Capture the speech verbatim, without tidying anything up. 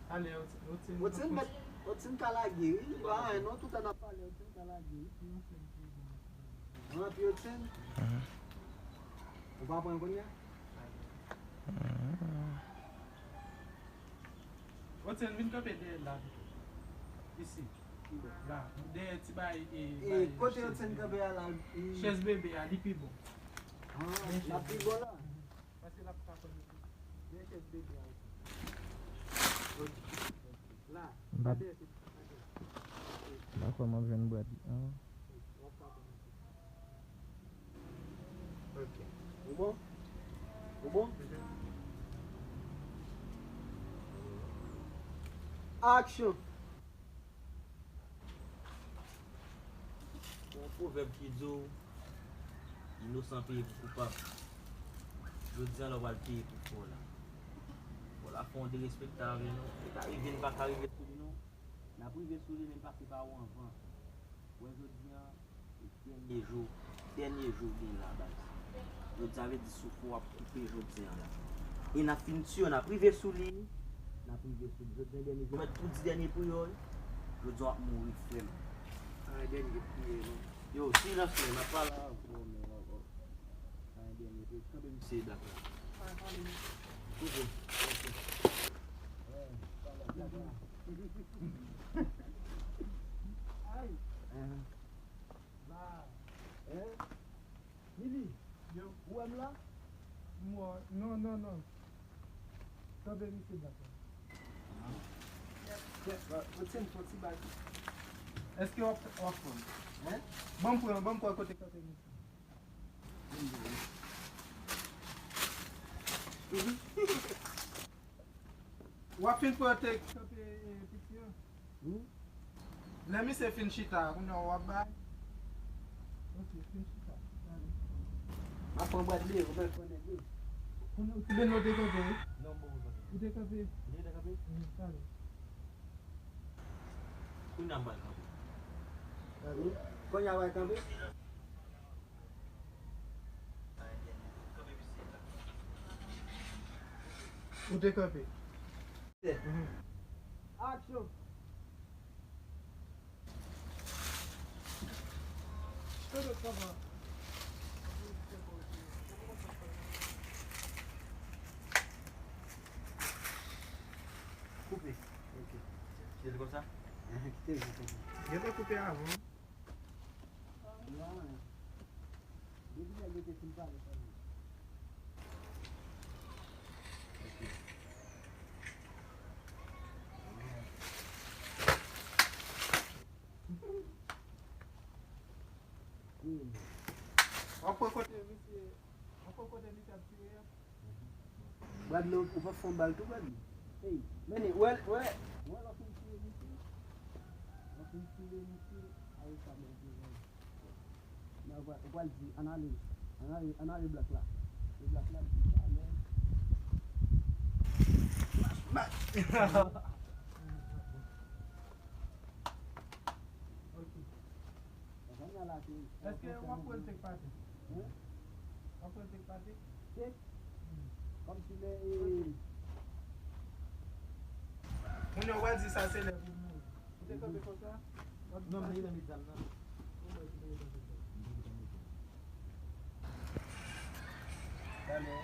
Ale, Otsen, Otsen, Otsen mèt, Otsen ka lage, wi. Li pa anyen non, toutan n ap pale, Otsen ka lage, wi. An, pi Otsen. Ou pa pran kounye a? Otsen, vin kanpe dèyè la pito. Isi. La, dèyè ti bay, e, e, bay kote Otsen kanpe a la, e, chèz bebe a, li pi bon. Ah, la pi bon la. Paske l ap ka konn. Men chèz bebe a. La. M pa, m pa kwè m ap jwenn brad li an. Ok. Ou bon? Ou bon? Action! Gen yon pwovèb ki di w, inosan peye pou koupab. Jodi a la, w pral peye pou fò la. Fò la fè yon derespekte avè nou. Li ka rive, n pa ka rive sou li non. N ap rive sou li, men n pase pa ou anvan. Wè jodi a, se dènye jou, dènye jou w gen la, baz. Jodi a vle di soufri w ap koupe jodi a la. E n ap fin tiye w, n ap rive sou li. N ap rive sou li. Jodi a dènye jou. Mèt tou di dènye priyè w. Jodi a w ap mouri, frè m. Ay, dènye priyè, non. Yo, silans, men, n ap pale avè w, men, oh, oh. Ay, dènye priyè. Kanpe misye blak la. Koupe. Ay. Hein? Mili, yo, ou wè m la? M wè, non, non, non. Kanpe misye blak la. Otsen, fon ti bag. Èske w ap, w ap pran? Hein? Ban m pran, ban m pran kote kanpe misye. W ap fin pote kanpe, e, piti an? Wi. Lè misye fin chita, kounye a w ap bay? Ok, fin chita. Gade. M ap pran brad li, ou mèt pran nèg li. Kounye a, ou te kanpe, wi? Non, m poko kanpe. Ou te kanpe? Ou te kanpe? Wi, gade. Kounye a m pral kanpe. Gade. Kounye a w pral kanpe? Ou te kanpe. Action. Koupe. Ok. Kite l konsa? Kite l konsa. Gentan koupe avan. Depi lè yo te fin pale, sa vle. W ap pran kote misye, w ap pran kote misye ap tire a. Bradley, ou pa fè yon bal tou, Bradley? Ey, mennen, wè, wè. Wè, w ap fin tire misye. W ap fin tire misye. Ayo, sa bèl tou, bèl. Nan, w pral, w pral di, ann ale, ann ale, ann ale blak la. E blak la, di, ann ale. Mache, mache. Ok. Èske w ap pran tek pati? Hein? W ap pran tek pati? Tek? Kòmsi lè, e, kounye a w al di sa se lè pou mouri. Ou te kanpe konsa? Non, m te nan mitan nan. Ou mwen ki te kanpe konsa. Talè.